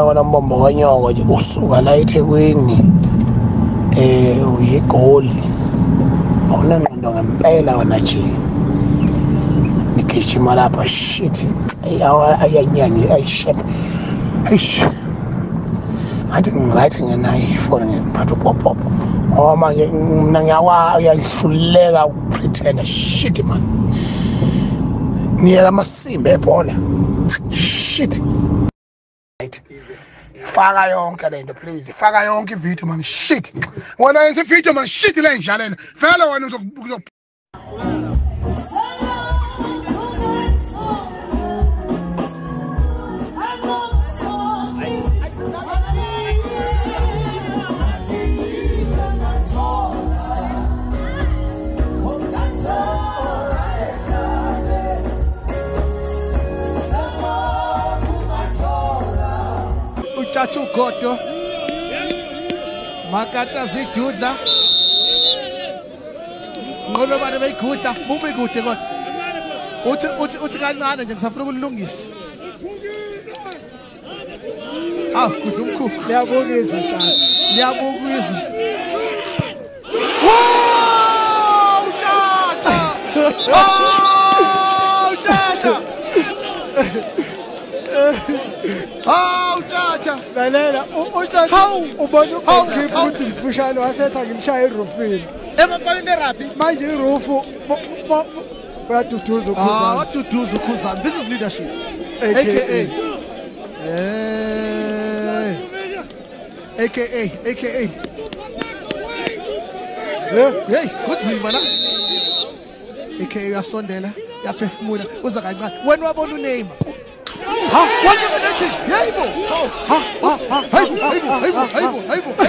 wena mbombo kanyoko nje usuka la eThekwini uyigoli awunangqondo ngempela wena nje nigijima lapha shit ayanyanye ayishep eish ngathi ngiright ngenayo ifoni ngiphatha upop ngoba manje mina ngiyahluleka ukupretenda shit man niyela amasimba ebhola shit right faka yonke lento please faka yonke ivideo man shit wena yenza ivideo man shit le njalo lena vele wena uzoku Utshatha ugodo makata zidudla nqolobane beyigudla bumi kude kodwa uthi kancane nje ngisafuna ukulungisa. Aw kudla umkhukhu liyabukisa Tshatha liyabukisa. Wow Tshatha oh Tshatha hawu Tshatha lalela uTshatha ubona ugoalkeeper ukuthi mfushane wasetha ngilishaya erufini emapalini erugby manje irufu uyaduduza uKhuzani waduduza uKhuzani. This is leadership AKA AKA AKA hey kunzima la AKA uyasondela uyaphefumula uza kancane wena wabona uNeymar. Ha, wena nethi yebo. Ha, hayibo hayibo hayibo hayibo.